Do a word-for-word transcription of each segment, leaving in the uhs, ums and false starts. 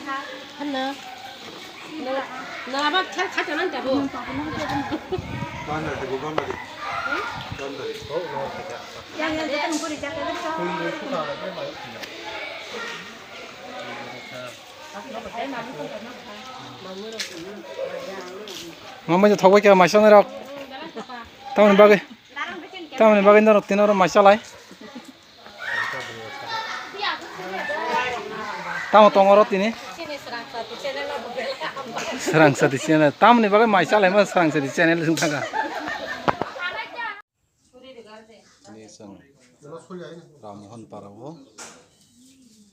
Hano. Na, na, ba, kha, kha, kha, nang, tabo. Mamai thok bai kha maisa nai rok. Tamoni bagwi. Tamoni bagwi norok tini oro maisa lai. Tamo tongo oro tini. Srang sati channel. Tamoni bagwi maisa lai ma srang sati channel wng thangkha. Tini chwng Rammohon Para o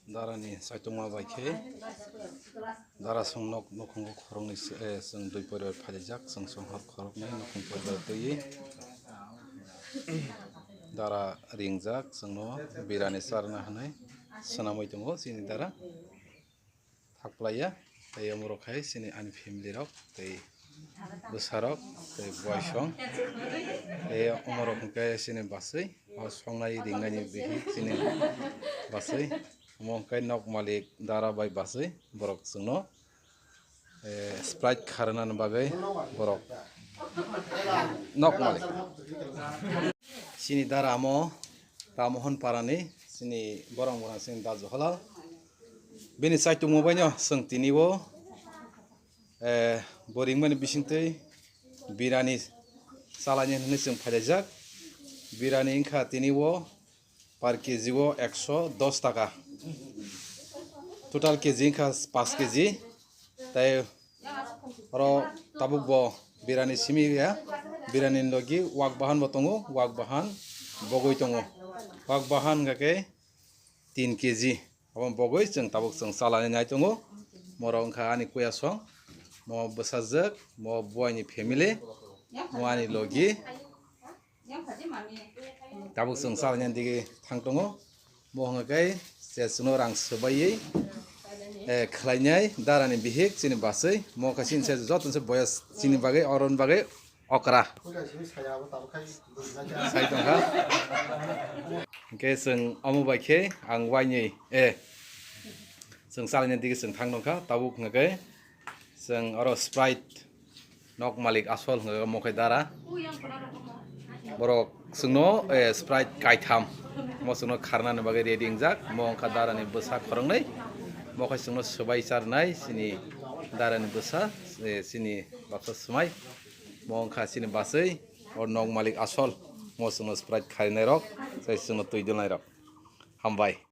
darani saitongma bai khe dara chwng nok nukhungo khoroknwi se, eh, chwng dui poribar phailaijak, chwng chwng hor khoroknwi nukhung poribar twiwi dara ringjak, chwngno birani charwna hwnwi swnamwi tongo chini dara. Thaklaiya. Tei omorok hai chini ani family rok tei bwsarok tei boysong tei omorok hwnkhe chini bwsai o songnai ringnani bihik chini bwsai omo hwnkhe nok malik dara bai bwsai borok chwngno, eh, Sprite kharnani bagwi borok nok malik chini dara amo Ramohon Parani chini borok mora chini Dajuhola. Bini chaitungmo baino chwng tini o, eh, bo ringmani bisingtwi birani chalaini hwnwi chwng phailaijak. Birani wngkha tini o per kg o ekso dos taka. Total kg wngkha paanch kg. Tei oro tabuk bo birani simi ya, birani logi wak bahan bo tongo, wak bahan bogwi tongo. Wak bahan hwnkha khe tin kg. Abo bogwi chwng tabuk chwng chalani nai tongo. Morok wngkha ani kuya song, mo bwsajwk, mo buaini family, mo ani logi. Tabuk chwng chalani digi thang tongo. Mo hwnka khe se chwngno rang swbaiwi, eh, khlainai darani bihik chini bwsai. Mo khe chini se joto se boyas chini bagwi, oroni bagwi okra. Sai tongkha. Hwnkhe chwng omo bai khe ang wainwi, eh, chwng chalani digi chwng thang tongkha. Tabuk hwnka khe chwng oro Sprite nok malik asol hwnka khe mo khe dara. Borok chwngno, eh, Sprite kaitham. Mo chwngno kharnani bagwi ready wngjak. Mo wngkha darani bwsa khoroknwi. Mo khe chwngno swbai charnai chini darani bwsa, eh, chini bapsa swmai. Mo wngkha chini bwsai, o nok malik asol, mo chwngno Sprite kharinai rok, tei chwngno twi dilnai rok. Hambai.